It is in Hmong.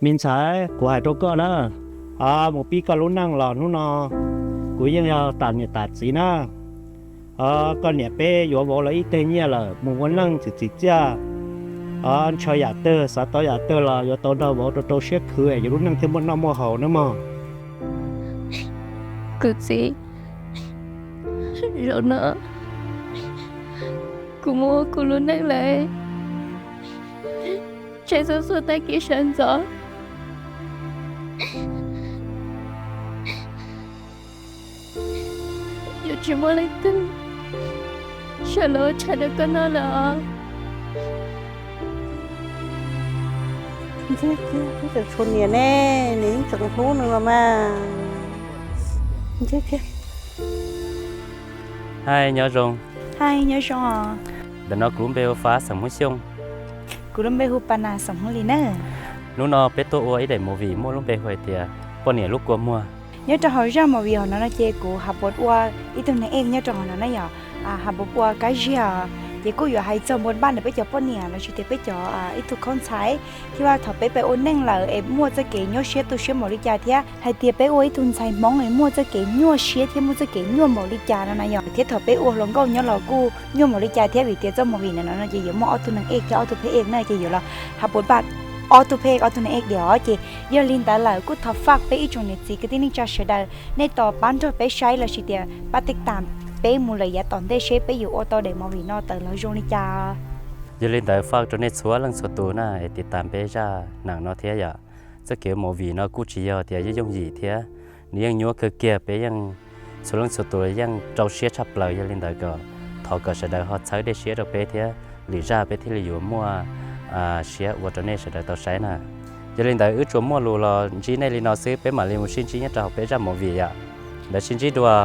Me ntxhais, kuv hais rau koj na, mus pib koj lub neej los hnub no kuv yeej yog tas niam tas txiv na. Koj niam peb yuav vauv los ib teg nyiaj lawm, mus ua neej txim txiaj, ntshaw yam twg xav tau yam twg los yuav tau nrog vauv rau rau siab khwv es yus lub neej thiaj muaj noj muaj haus na mog. Kuv txiv, zaum no kuv mus ua kuv lub neej lawm, tsheej txhua txhua tag kis sawv ntxov yuav tsis muaj leej twg sawv los ua tshais rau koj noj lawm os. Tseem tshuav niam ne, niam yeej tseem hlub nws los mas. Hais nyob zoo. Hais nyob zoo os. Ntawm no kuv lub npe hu Fab xeem Hmoob Xyooj. Kuv lub npe hu Pas Nas xeem Hmoob Lis na. Hnub no peb tuaj ua ib daim movie muaj lub npe hu hais tias Poj Niam Lub Kua Muag. Nyob rau hauv zaj movie hauv no no ces kuv Has Puas ua ib tug neeg ej nyob rau hauv no na yom. Has Puas ua Kab Ziag, ces kuj yuav hais txog npua npaj ntawm peb cov poj niam lossis tias peb cov ib tug khaub ntxhais thiab thaum peb pib ua neej lawm es muaj txoj kev nyuaj siab tu siab npaum li cas thiab hais tias peb ua ib tug ntxhais Hmoob es muaj txoj kev nyuaj siab thiab muaj txoj kev nyuaj npaum li cas no na yom. Thiab thaum peb ua hluas nkauj nyob los kuj nyuaj npaum li cas thiab vim tias txoj movie ntawm no no ces yuav muaj ob tug neeg ej thiab ob tug pheb ej na ces yuav los Has Puas npaj ob tug pheb ej ob tug neeg ej diam os. Ces yog li ntawd lawm kuj thov faj peb ib tsoom niam txiv kwv tij neej tsa sawv daws nej tos pab nrog peb saib lossis tias pab tij tam peb mus lawm yav tom ntej seb peb yuav ua tau daim movie no tawm los zoo li cas. Yog li ntawd faj rau nej txhua leej txhua tus na es tij tam peb zaj neem no thiab yom. Txoj kev movie no kuj tsis yog tias yooj yooj yim thiab, nws yeej nyuaj kawg kiag, peb yeej txhua leej txhua tus yeej rau siab tshaj plaws. Yog li ntawd kom thov kom sawv daws ho txhawb dej siab rau peb thiab, lwm zaj peb thiaj li yuav muaj siab ua rau nej sawv daws tau saib na. Yog li ntawd wb tsuas muaj lus los ntsib nej li no xwb, peb mam li mus sib ntsib nyob rau hauv peb zaj movie yom. Ntawd sib ntsib dua.